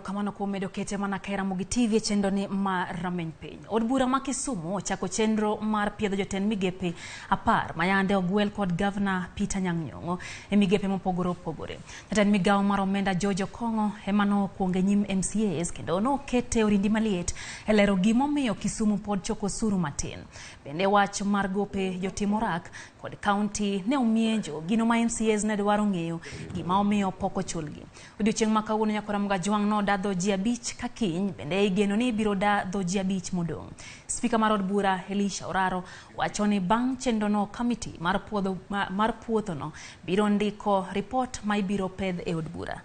Erokamano kuom medo kete mana ka Ramogi TV e chenro ni mar Rameny Piny. Od bura ma Kisumu ochako chenro mar piedho jotend migepe 10 mayande ogwel kod Gavana Peter Anyang' Nyong'o e migepe mopogore opogore. Jatend migawo mar omenda George Okong'o ema nokwongo e nyim MCAs kendo nokete orindi maliet e lero gimomiyo Kisumu pod choko osuru matin. Bende wach mar gope jotim orak kod kaunti ne omienjo gino ma MCAs ne dwaro ng'eyo gima omiyo pok ochulgi. Odiochieng' ma kawuono Nyakora Mgajwang' nodadho ji 5 ka kiny bende igeno ni ibiro dadho ji 5 modong'. Spika mar od bura Elisha Oraro wacho ni bang' chenrono kamiti mar puodho mar puothono biro ndiko ripot ma ibiro pedh e od bura.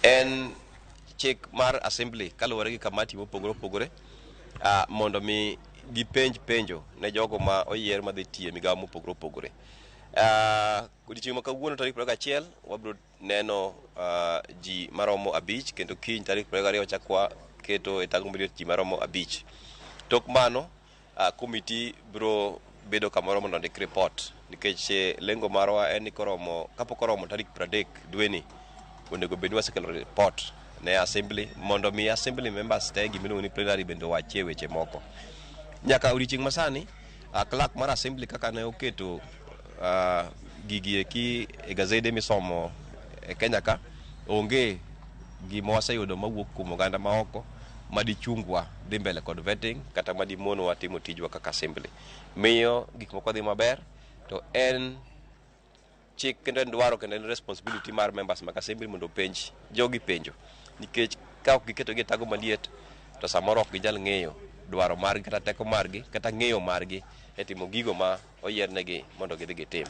En chik mar assembly kaluwore gi kamati mopogore opogore mondo mi gipenj penjo ne jogo ma oyier madhi tiyo e migawo mopogore opogore. Odiochieng' ma kawuono tarik 21 wabiro neno ji maromo 5 kendo kiny tarik 22 chak waketo e tago maliet ji maromo 5. Tok mano komiti biro bedo kamoro mondo ondik report nikech lengo marwa en ni koromo kapok oromo tarik 30 dweni onego bed ni wasekelo report ne assembly mondo mi assembly members te gimiluongo ni plenary bende owachie weche moko. Nyaka odiochieng' masani clerk mar assembly kaka ne oketo gigi eki e gazede misomo e Kenya ka onge gima waseyudo mawuok kuom oganda maoko madichungwa dhi mbele kod vetting kata madimonwa timo tijwa kaka assembly. Miyo gik moko dhi maber to en chik kendo en dwaro kendo en responsibility mar members mag assembly mondo openj jogi penjo nikech ka ok giketogi e tago maliet to samoro ok ginyal ng'eyo dwaro margi kata teko margi kata ng'eyo margi e timo gigo ma oyiernegi mondo gidhi gitim.